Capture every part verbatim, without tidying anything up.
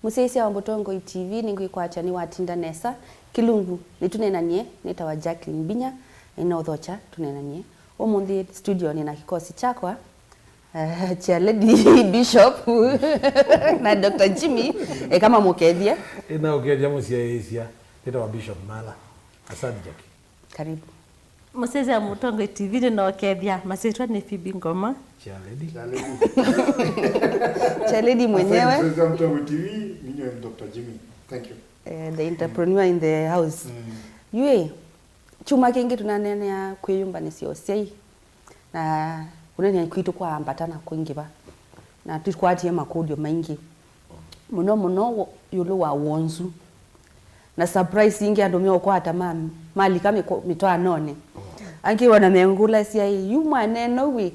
Mũsyaĩĩsya wa Mũtongoi T V, nĩngwĩkwatya nĩwatinda nesa. Kĩlungu, nĩtũneenanie, nĩtawa Jacqueline Mbinya, na ĩnothokya tũneenanie. Ũmũnthĩ studio nĩ na kĩkosi kyakwa, eh, Chair Lady Bishop na Doctor Jimmy, eka mamũkethye. Ĩna ũkethya mũsyaĩĩsya, nĩtawa Bishop Mala. Asante, Jackie. Karibu. Mũsyaĩĩsya wa Mũtongoi T V nĩnokethya, masyĩtwa nĩ Phoebe Ngoma. Chair Lady. Chair Lady. Chair Lady mwenyewe. Asante, Mũsyaĩĩsya wa Mũtongoi T V, ninywe Doctor Jimmy. Thank you. Eh, the entrepreneur in the house. Mm. Yu ĩ, kyumwa kĩngĩ tũnaneenea kwĩyũmbanĩsya ũsyai na kũneenea kwitũ kwaambata na kwingĩva. Na tũkwatie makũlyo maingĩ. Mũno mũno wo-, ĩũlũ wa wonzu. Na surprise ingĩ andũ meũkwata ma-, malika mĩkũ-, mĩtwaanonĩ. Angĩ ona mengũlasya ĩ, yu mwaneno wĩ,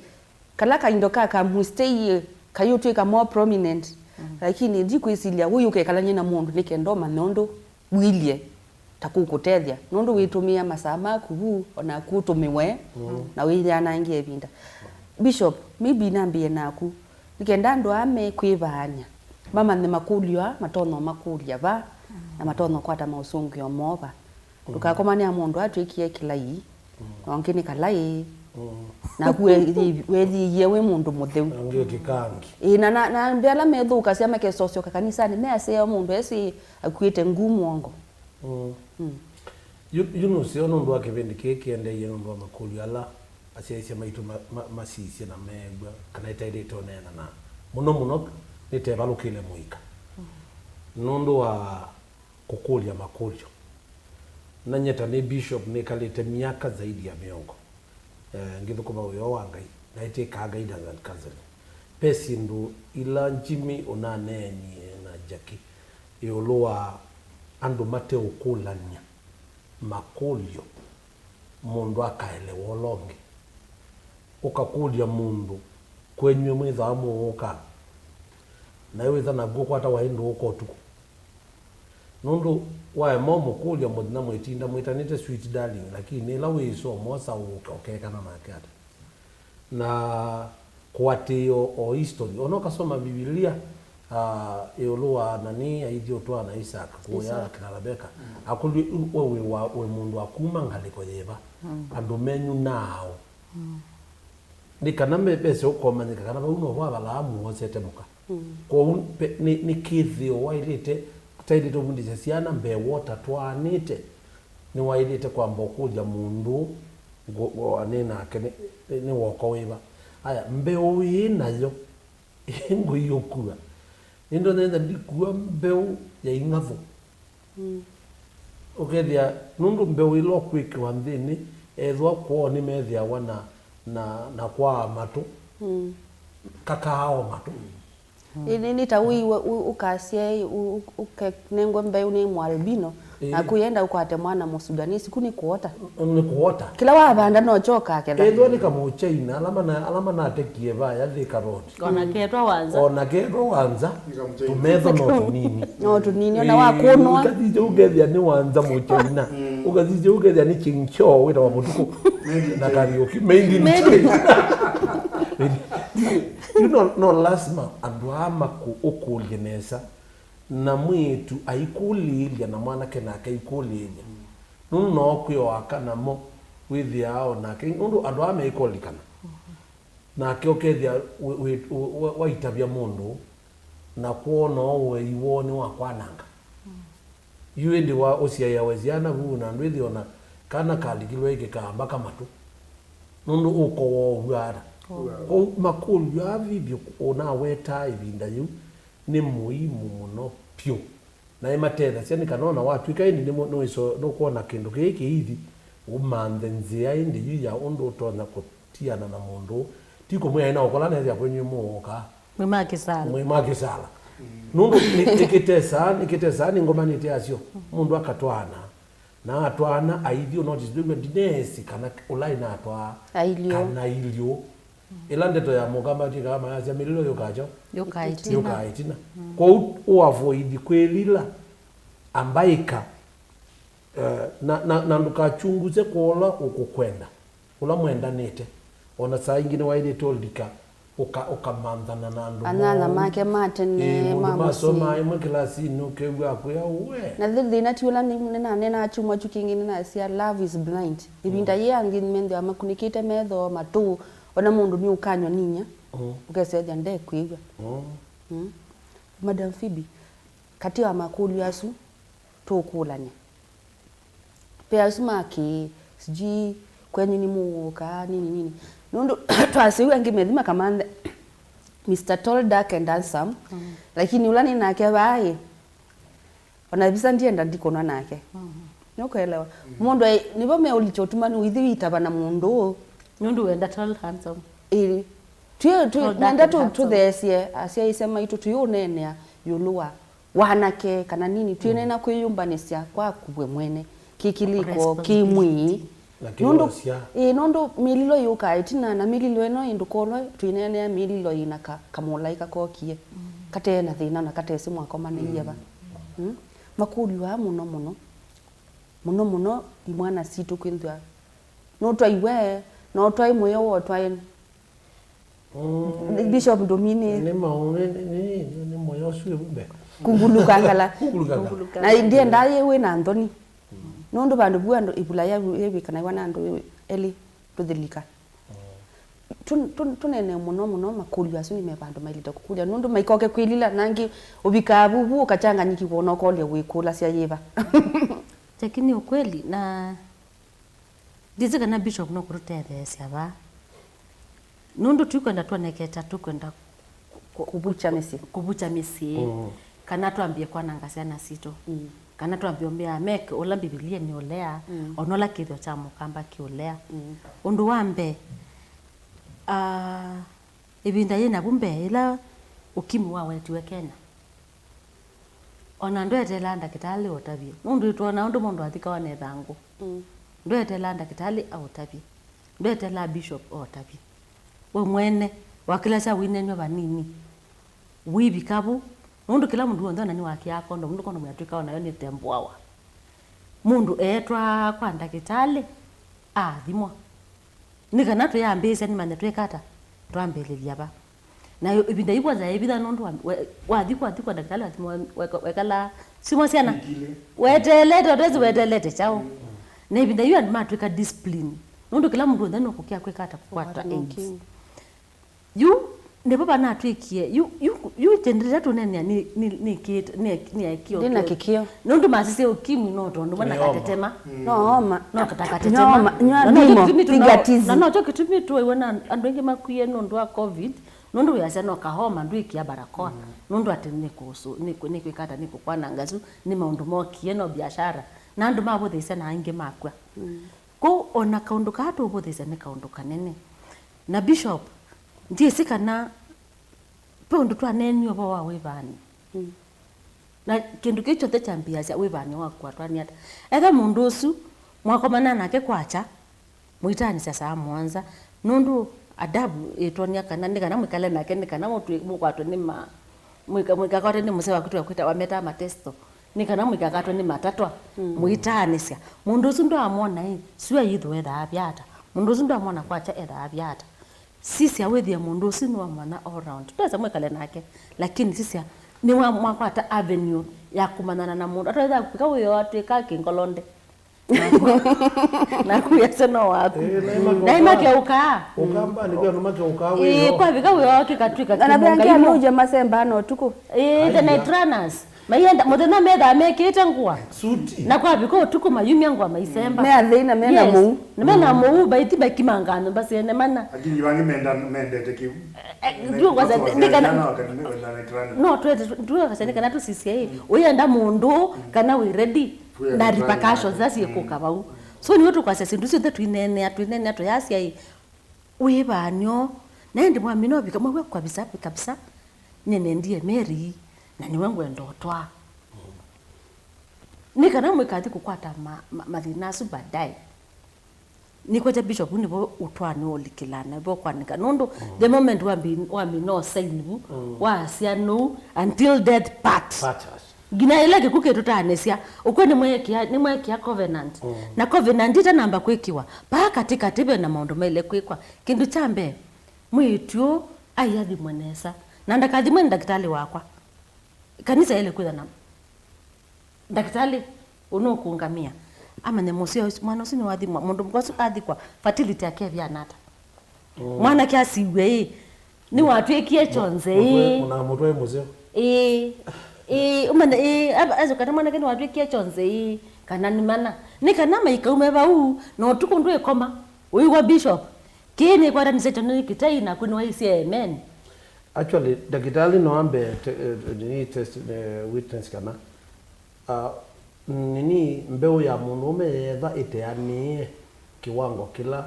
kala kaindo ka kamustei ĩ, kayũtwĩka more prominent. Mm. Lakini ndikwĩsilya ũyũ ũkekalany'e na mũndũ nĩ kenda ũmanye ũndũ wĩlye ta kũkũtethya. Nũndũ wĩtũmĩa masaa maku vu, o naku ũtũmĩwe, mm, na wĩyanangĩe ĩvinda. Bishop, maybe nambĩĩe naku. Nĩ kenda andũ aa mekwĩvaany'a, mamanye makũlyo aa matonya ũmakũlya va, na matonya ũkwata maũsũngĩo moo va. Mm. Ndũkakomanĩa mũndũ atw'ĩkie kĩlai, mm, na ũngĩ nĩ kalaĩ. Mm. Naku wethi-, wethĩie wĩ mũndũ mũtheu. Angĩ kĩkangi. Ĩĩ, na, na, na andũ ala methũkasya makesosyoka kanisanĩ, measeo mũndũ esĩ akuĩte nguu mũongo. Mm. Mm. Yu, yu nũseo nũndũ wa kĩvĩndĩ kĩĩ kĩendeeie nũndũ wa makũlyo ala asyaĩĩsya maitũ ma, ma, masisye na meew'a kana ĩtaĩlĩte ũneena, na mũno mũno nĩtevalũkĩle mũika. Mm. Nũndũ wa kũkũlya makũlyo. Nanyie ta nĩ bishop nĩkalĩte myaka zaidi ya mĩongo, eh, ngĩthũkũma wĩa wa Ngai, naĩtĩkaa guidance and counseling. Ve syĩndũ ila Jimmy ũnaneenie na Jackie ĩũlũ wa andũ mateũkũlany'a makũlyo, mũndũ akaelewa ũla ũngĩ. Ũkakũlya mũndũ, "Kwenyu mwĩthaa mũũka?" Na ĩwĩtha naku ũkwatawa ĩ ndũũka ũtukũ. Nũndũ waema ũmũkũlya mũthenya mwĩtinda mwĩtanĩte sweet darling, lakini ĩla wĩĩsoma ũsa ũke ũkekana nake ata? Na kũatĩĩa o history. Ona ũkasoma Mbivilia, ah, ĩũlũ wa nani aithi ũtwaa na Isaac kũya Isaac. Kĩna Rebeka. Mm. Akũlw'e, "Yu we wĩ wa, wĩ mũndũ wa kuma ngalĩko yĩva? Mm. Andũ menyu naaũ?" Mm. Nĩ kana me-, mese ũkomanyĩka kana vau novo Avalaamu wosete mũka. Mm. Kwoou pe-, nĩ, nĩ kĩthĩo waĩlĩte, ũtaĩlĩte ũvundĩsya syana mbee wa ũtatwaanĩte, nĩwaĩlĩte kwamba ũkũlya mũndũ ngũ-, ngũ-, nĩ nake nĩ, nĩ, nĩ woko wĩva. Aya, mbeũ ĩĩ nayo ĩngũiũkua. Nĩndonetha ndikua mbeũ ya ing'athũ. Mm. Ũkethĩa nũndũ mbeũ ila ũkwĩkĩwa nthĩnĩ, ethĩwa kwoo nĩmethĩawa na, na, na kwaa matũ, mm, kakaao matũ. Mm. Ĩ, nĩ, nĩ ta ũiwe, ũ-, ũkasyae, ũ-, ũ-, ũkenengwe mbeũ nĩ mũalbino, ĩĩ, naku yenda ũkwate mwana mũsudanisi, ku nĩ kũota. Nĩ kũota. Kĩla wavanda nokyo ũkaketha. Ethĩwa nĩ kamũchaina, ala mana-, ala manatekie vaya Thika Road. Ona ketwa wanza. Ona ketwa wanza, tũmetho no tũnini. No tũnini, ona wakũnwa. Ĩĩ, ũkathithya ũkethĩa nĩ wanza mũchaina. Mm. Ũkathithya ũkethĩa nĩ chingcho wĩtawa mũtukũ. Made in China. Na Kariuki, made in China. You know, no lasima andũ aa makũ-, ũkũlye nesa. Na mwĩĩtu aikũlĩĩlya, na mwanake nake aikũlĩĩlya. Nũndũ no kwĩoaka namo wĩthĩaa o nake, nũndũ andũ aa meĩkũlikana. Nake ũkethĩa wĩ-, wĩ-, wĩ-, waitavya mũndũ, na kwoo no ũei woo nĩwakwananga. Yu ĩndĩ wa ũsyaĩawe syana vu, na ndwĩthĩ ona kana kalikilwe ĩkĩkaamba kamatũ. Nũndũ ũko woo ũvw'aa ata? Kwoou makũlyo aa vivyo ũnawetaa ĩvinda yĩu nĩ mũimu mũno vyũ. Na ĩmatethasya nĩ kana ona watw'ĩka ĩndĩ nĩmo-, nĩwĩso-, nũkwona kĩndũ kĩĩ kĩithi, ũmanthe nzĩa ĩndĩ yu ya ũndũ ũtonya kũtiana na mũndũ ũũ. Ti kũmwĩa ĩna ũkola nethĩa kwenyu mũũka. Mwĩ ma kĩsala. Mwĩ ma kĩsala. Nũndũ nĩ-, nĩkĩtesaa, nĩkĩtesaa, nĩngomanĩte asyo. Mũndũ akatwaana. Na atwaana aithi ũnotisi ndwĩw'a ndineesĩ kana ũla ĩnatwaa. Ailyo. Kana ilyo. Ĩla ndeto ya Mũkamba twĩkaa mayasya, "Mĩlilo yũkaa kyaũ? Yũkaa ĩtina." Yũkaa ĩtina. Mm. Kwoou ũavoidi kwĩlila, ambaĩka, eh, na, na, na ndũkachunguse kwa ũla ũkũkwenda, ũla mwendanĩte. O na saa ingĩ nĩwaĩlĩte ũlika Ũka-, ũkamanthana na andũ anyanya moou. Make ma tene, ĩĩ, mũndũ ma masomaa mũsyĩ. Ĩmwe kĩlasinĩ ũkew'a akwĩa ũwe. Na thĩ-, thĩna ti ũla nĩ-, nĩnanenaa kyumwa kyu kĩngĩ nĩnasya, love is blind. Ĩvinda yĩ angĩ methĩwa makunĩkĩte metho, matũ, ona mũndũ nĩũkanywa ninya, mm, ũkesethya ndekwĩw'a. Mm. Mm. Madam Phoebe, katĩ wa makũlyo asu tũkũlany'a. Ve asu ma kĩĩ, sijui kwenyu nĩ mũũka, nini, nini. Nũndũ twasya ũu angĩ methi makamanthe Mister Tall, dark and handsome. Mm. Lakini ũla nĩ nake vaa ĩ, ona visa ndienda ndikonwa nake. Mm. Nũkũelewa? Mm. Mũndũ ai-, nĩvo meũlikya ũtumanu, ithi wĩtava na mũndũ ũũ. Nũndũ wenda tall, handsome. Ĩĩ. Tũyũ, tũ-, tall, dark nenda and tũ-, handsome. Tũtheesye asyaĩĩsya maitũ tũyũneenea ĩũlũ wa wanake kana nini, twĩneena kwĩyũmbanĩsya kwaku we mwene, kĩkĩlĩko, kĩmwĩĩ. Responsibility. Na nũndũ, kĩosya. Ĩĩ, nũndũ mĩlilo yũkaa ĩtina, na mĩlilo ĩno ĩ ndũkolwa twĩneenea mĩlilo yĩ na ka-, kamũlaĩka kokie, mm, katee na thĩna na katesĩ mwakomanaie va. Mm. Mm? Makũlyo aa mũno mũno, mũno mũno imwana sitũ kwĩthwa nũtwaiwe, no twaĩ mũyo wotwaĩ Mm. Bishop Domini. Nĩ maũ-, nĩ, nĩ, nĩ, nĩ, nĩ mũyo ũsu wĩ mbee. Kunguluka ngala. Kunguluka ngala. Kunguluka. Na ndienda yĩ wĩ na nthoni. Mm. Nũndũ vandũ vu andũ ivula ya vu-, yĩvĩkanaiwa na andũ elĩ tũthilika. Mm. Tũ-, tũ-, tũnene mũno mũno makũlyo asu nĩ me vandũ mailĩte kũkũlya. Nũndũ maikoke kwĩlila nangĩ ũvikaa vu, vu ũkachanganyikĩwa na ũkolya wĩkũlasya yĩva. Lakini ukweli na Ndyĩsĩ kana Bishop nũkũtũtetheesya vaa. Nũndũ tũikwenda twoneke ta tũkwenda kũ-, kũ-, kũvukya mĩsyĩ. Kũvukya mĩsyĩ, mm, kana twambie kwananga syana sitũ. Mm. Kana twambie ũmbĩa meke ũla Mbivilia nĩũlea, mm, ona ũla kĩthĩo kya mũkamba kĩũlea. Mm. Ũndũ wa mbee, ah, ĩvinda yĩ navu mbee, ĩla ũkimi wawetiwe Kenya, ona ndweteelaa ndakĩtalĩ ũtavye, nũndũ nĩtwonaa ũndũ mũndũ athikawa na ĩthangũ. Mm. Ndweteelaa ndakĩtalĩ aũtavye. Ndweteelaa bishop aũtavye. We mwene, wakĩlasya wĩneenw'a vanini. Wĩvika vu, nũndũ kĩla mũndũ w'onthe ona nĩwakĩaa condom, nũndũ condom yatw'ĩkawa nayo nĩ temboawa. Mũndũ eetwa kwa ndakĩtalĩ, aathimwa. Nĩ kana twĩambĩĩsya nĩmanye twĩka ata, twambĩlĩlya va. Na ĩvinda yĩu kwanja yĩvitha nũndũ wa, we-, wathi, wathi kwa ndakĩtalĩ wathi mwe-, weka-, wekala syumwa syana. Weteelete, ũtesi weteelete kyaũ. Mm. Na ĩvinda yĩu andũ matwĩka discipline. Nũndũ kĩla mũndũ w'onthe nũkũkĩa kwĩka ata kũkwata AIDS. Yu, nĩvo vanatwĩkie, yu, yu, yu kĩndũ kĩla tũneenea nĩ, nĩ, nĩ kĩt-, nĩ, nĩ ekio. Ndĩ na kĩkĩo. Nũndũ masisye ũkimwi no tondũ mwana katetema. No homa. No kata katetema. No homa. Nyua ndimo, piga tizi. Na nokyo kĩtumi twaiwe na andũ aingĩ makwie nũndũ wa covid, nũndũ wĩasya no kahoma ndwĩkĩa barakoa, mm, nũndũ atĩ nĩ kũsũ-, nĩ kũ-, nĩ kwĩka ata, nĩ kũkwananga su, nĩ maũndũ mokie, no biashara. Na andũ mavũthĩĩsya na aingĩ makw'a. Mm. Kwoou ona kaũndũ kaa tũũvũthĩĩsya nĩ kaũndũ kanene. Na Bishop, ndyĩsĩ kana ve ũndũ twaneenie ũvoo wa wĩvaany'o. Mm. Na kĩndũ kĩu kyonthe kyambĩĩasya wĩvaany'o waku watwaanie ata. Ethwa mũndũ ũsu mwakomana nake kwakya, mũitaanĩsya saa mũonza, nũndũ adabu ĩtwonia kana nĩ kana mwĩkale nake, nĩ kana mũtwĩ-, mũkwatwe nĩ ma-, mũika-, mũikakwatwe nĩ mũseo waku twakwĩta wametaa matesto. Nĩ kana mũikakatwe nĩ matatwa, mm, mũitaanĩsya. Mũndũ ũsu ndwamwona ĩ, sua yithu ethaa vyata. Mũndũ ũsu ndwamwona kwakya ethaa vyata. Sisya wĩthĩe mũndũ ũsu nĩwamwona all round. Twesa mwĩkale nake, lakini sisya nĩwa mwakwata avenue ya kũmanyana na mũndũ. Atwetha kwĩka wĩoo atwĩka kĩngolonde. Naku yase no waku. Eh, na ĩma naĩ makeũkaa. Ũkambanĩ kwĩ andũ makeũkaa. Ĩĩ, wĩoo. Kwavika wĩoo kĩkatwĩka na kĩmũnga vyangia imo. Nũja masembaa na ũtukũ. Ĩĩ, the night runners. Maienda, mũthenya methaa mekĩĩte ngũa. Suti. Na kwavika ũtukũ mayumya ngũa maisemba. Me athĩna, me na mũu. Yes. Na me na mũu, baithi makimanga nyũmba syene mana. Lakini vangĩ menda-, mendete kĩu. Eh, eh, ndio kwanza, nĩ kana, no twete, ndio kwanza nĩ kana tũsisye ĩ. Ũyenda mũndũ, kana wĩ ready, na repercussions ila syĩkũka vau. So nĩwe tũkwasya syĩndũ syonthe twĩneenea, twĩneenea tũyasya ĩ. Wĩvaany'o, na ĩndĩ mwamina ũvika mwĩw'a kabisa, kabisa, nĩnendie Mary, na nĩwe ngwenda ũtwaa. Nĩ kana mũikathi kũkwata ma-, ma-, mathĩna asu baadaye. Nĩkwetya bishop nĩvo ũtwaanĩ ũlikĩlaa, nĩvo kwanĩka. Nũndũ the moment wambi-, wamina ũsaini vu, wasya nũu, until death part. Part us. Nginya ĩla kĩkw'ũ kĩtũtaanĩsya, ũkw'o nĩmweekĩa, nĩmweekĩa covenant. Mm. Na covenant ĩtanamba kwĩkĩwa, paa katĩkatĩ ve na maũndũ maĩle kwĩkwa. Kĩndũ kya mbee, mwĩĩtu ũũ Ai athimwe nesa. Na ndakathimwe nĩ ndakĩtalĩ wakwa. Kanisa yaĩle kwĩtha na ndakĩtalĩ ũnũkũngamĩa. Amanye mũseo ũsu, mwana ũsu nĩwathimwa, mũndũ mũka ũsu athikwa, fertility yake ĩvyana ata? Mwanake asiw'e ĩ, nĩwatw'ĩkie kyonze ĩ. Mũtwe, mũna mũtwe mũseo. Ĩĩ. Ĩĩ, ũmanye, ĩĩ, ava- acio kana mwanake nĩwatw'ĩkie kyonze ĩĩ, kana nĩ mana. Nĩ kana maikaume vau, na ũtukũ ndwĩkoma, ũiw'a bishop. Kĩĩ nĩkwatanĩsye kyo nĩ kĩtei, naku nĩwaisye amen. Actually, ndakĩtalĩ no ambe te- eh, nini test eh, witness kana ah, nini mbeũ ya mũndũũme yeetha ĩteanĩĩe kĩwango kĩla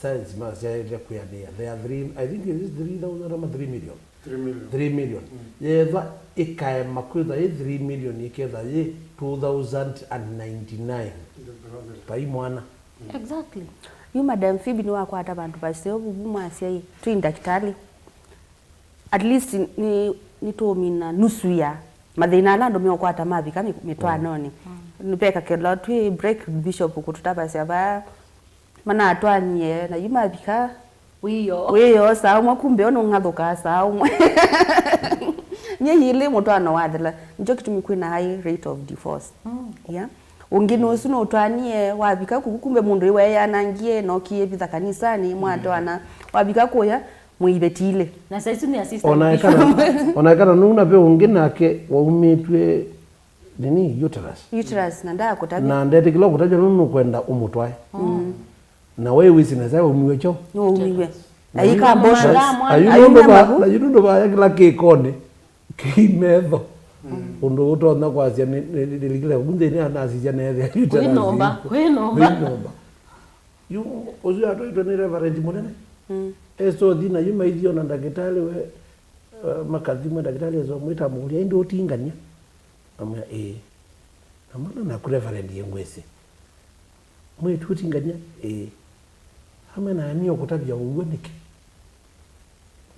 science masyaĩte kwĩanĩĩa, there are three, I think it is three thousand ama three million. Three million. Three million. Yeetha ĩkaema kwĩtha ĩ three million, ĩketha yĩ two thousand and ninety-nine. Vai mwana. Exactly. Yu Madam Phoebe nĩwakwata vandũ vaseo vuvu mwasya ĩ, twĩ ndakĩtalĩ. At least nĩ nĩtũũmina nusu ya mathĩna ala andũ meũkwata mavika mĩ- mĩtwaanonĩ. Nĩveka kĩla twĩ break bishop kũtũtavasya vaa manatwaanie na yu mavika wĩoo wĩoo saa ũmwe, kumbe o nũng'athũkaa saa ũmwe. Myei ĩlĩ mũtwaano wathela, nĩkyo kĩtumi kwĩna high rate of divorce. Yeah. Ũngĩ nĩ ũsu nũtwaanie wavika kuku, kumbe mũndũ ĩweeanangie nokie vitha kanisanĩ mwatwaana, wavika kũya mwĩivetilĩ. Na saa isu nĩ assistant. Ona ekana, ona ekana nũu na ve ũngĩ nake waumĩtw'e nini, uterus. Uterus, na ndakũtavya. Na ndetĩkĩla kũtavya nũndũ nũkwenda ũmũtwae. Na we wĩsĩ nesa waumiwe kyo. Nĩwaumiwe. Na yu- Ayika abortion. Na yu Ayumya nũndũ va- mavu. Na yu nũndũ vaya kĩla kĩkonĩ kĩ metho. Ũndũ ũtonya kwasya nĩ- nĩ- nĩlikile vu nthĩnĩ anasisya neethĩa uterus. Kwĩnomba, kwĩnomba. Kwĩnomba. Yu ũsu atwaitwe nĩ reverend mũnene. Esothi na yu maithio na ndakĩtalĩ we, eh, makathimwe ndakĩtalĩ eso mwĩta mũkũlya, "Ĩndĩ ũtingania?" Amwĩa, "Ĩĩ." "Na mwana naku reverend yĩ ngwĩsĩ." "Mwĩĩtu ũtingania?" "Ĩĩ." "Amwĩa naemie ũkũtavya ũw'o nĩkĩ?"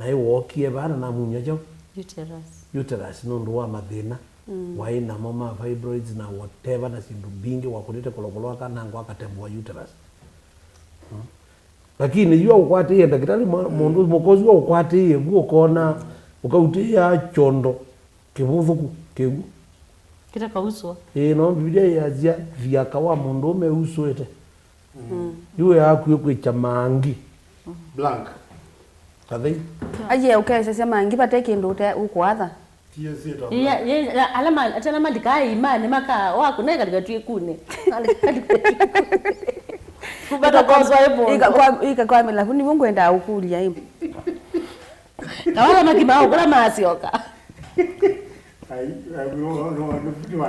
Naĩ wookie vaa na namumya kyaũ? Uterus. Uterus nũndũ wa mathĩna. Waĩ namo ma fibroids na whatever na syĩndũ mbingĩ, wakũnĩte kolokolo akanangwa akatemboa uterus. Mm. Lakini yu aũkwatĩĩe ndakĩtalĩ mwa- mũndũ mũka ũsu aũkwatĩĩe vu ũkona ũkautĩĩa kyondo kĩvũthũku kĩw'ũ. Kĩtakauswa. Ĩĩ, no Biblia yasya thiaka wa mũndũũme usũĩte. Yu yakw'ĩkwĩkya mangi. Blank. Kathei. Aye ũkesesya mangi vate kĩndũ ũte ũkwatha. Tiyo syĩtwa. Iya, ye- ya- ala ma- ate ala malikaa imanĩ maka wakũna ĩkalika twĩkunĩ. Ĩkakwa- ĩkakwa- ĩkakwamĩla vu nĩvo ngwendaa ũkũlya ĩ. Kawala makima kũla masyoka. Ai, ai, no, no, no, no, no, no.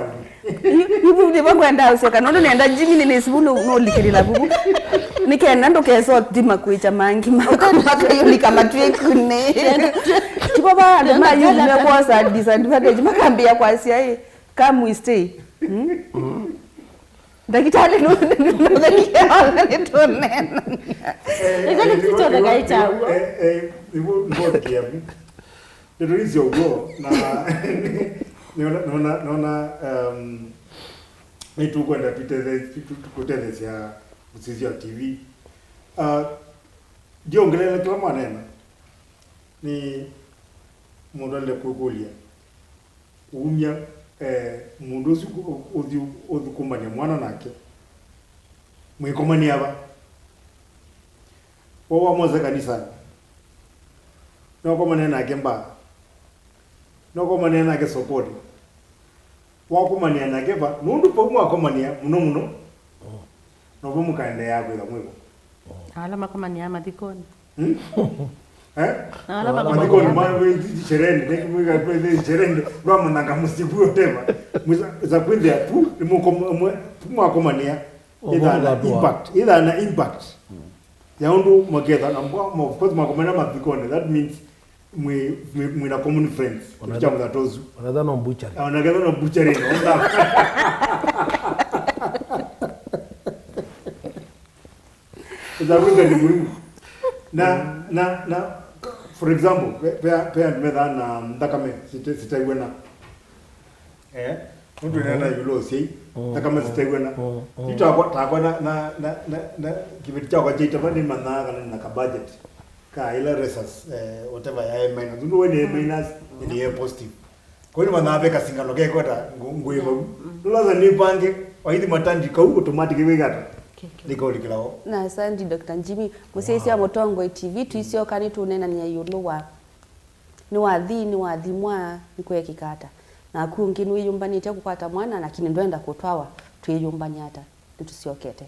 Yu- yu vu nĩvo ngwendaa ũsyoka nũndũ nenda Jimmy nĩ nĩsivu nũlikĩlĩla vuvu. Nĩkenda ndũkesa ũthima kwĩkya mangi mako makayũlika matwĩkunĩ. Tipo va andũ ma yu mekwosa disadvantage makambĩa kwasya ĩ, "Come we stay." Hmm? Ndakĩtalĩ nũthekia ona nĩtũneena. Ĩkyo nĩ kĩtyo ndakaĩkya w'o. Nĩtũisye ũw'o na nĩona nĩona nĩona um, nĩtũkwenda tũtethesya mũsisya T V. Uh, ndiongelele kĩla mwanena nĩ mũndũ alile kwĩkũlya. Umya eh, mũndũ ũsu ũthi ũthũkũmany'a mwana nake mwĩkomanĩa va? Wa wamwose kanisanĩ? Nokomanĩa nake mbaa? Nokomanĩa nake sokonĩ? Wakomanĩa nake va? Nũndũ vau mwakomanĩa mũno mũno novo mũkaendeea kwĩtha mwĩvo. Na ala makomanĩaa mathikonĩ. Hmm? Eh? Na ala makomanĩaa mathikoni ma sherehe, nĩkĩ mwĩka sherehe ndwamanyanga mũsyĩ vu ũteva. Mwĩsa kwĩthĩa tu nĩ mũkomwe tu mwakomanĩa. Ĩthaa na impact, ĩthaa na impact ya ũndũ maketha na mwa- mwa- of course mwakomanĩa mathikoni, that means mwĩ mwĩ- mwĩna common friends. Kĩndũ kya mũthatozu. Onatha no mbuchari. Onaketha no mbuchari no. Ĩthakwĩka nĩ mũimu. Na na na for example, pe- pe- pe andũ methaa na nthakame site- sitaiw'ana. Eh, nũndũ nena ĩũlũ ũsyai, nthakame sitaiw'ana. Yu takwa takwa na na na na na kĩveti kyakwa kyaitava nĩmanyaa kana nĩ na ka budget. Ka ĩla results, eh, whatever ya A minus. Nũndũ we nĩ A minus, ĩndĩ ye positive. Kwa hiyo nĩmanaa ve kasingano kekweta ngwĩ vau. Nũlasa nĩpange, waithi matandi kau automatic wĩkata. Nĩkaũlikĩla o. Na asante, Doctor Jimmy. Mũsyaĩĩsya wa Mũtongoi T V, tũisyoka nĩtũneenany'a ĩũlũ wa nĩwathi, nĩwathimwa, nĩkweekĩka ata. Naku ũngĩ nĩwĩyũmbanĩtye kũkwata mwana, lakini ndwenda kũtwawa, twĩyũmbany'a ata? Nĩtũsyokete.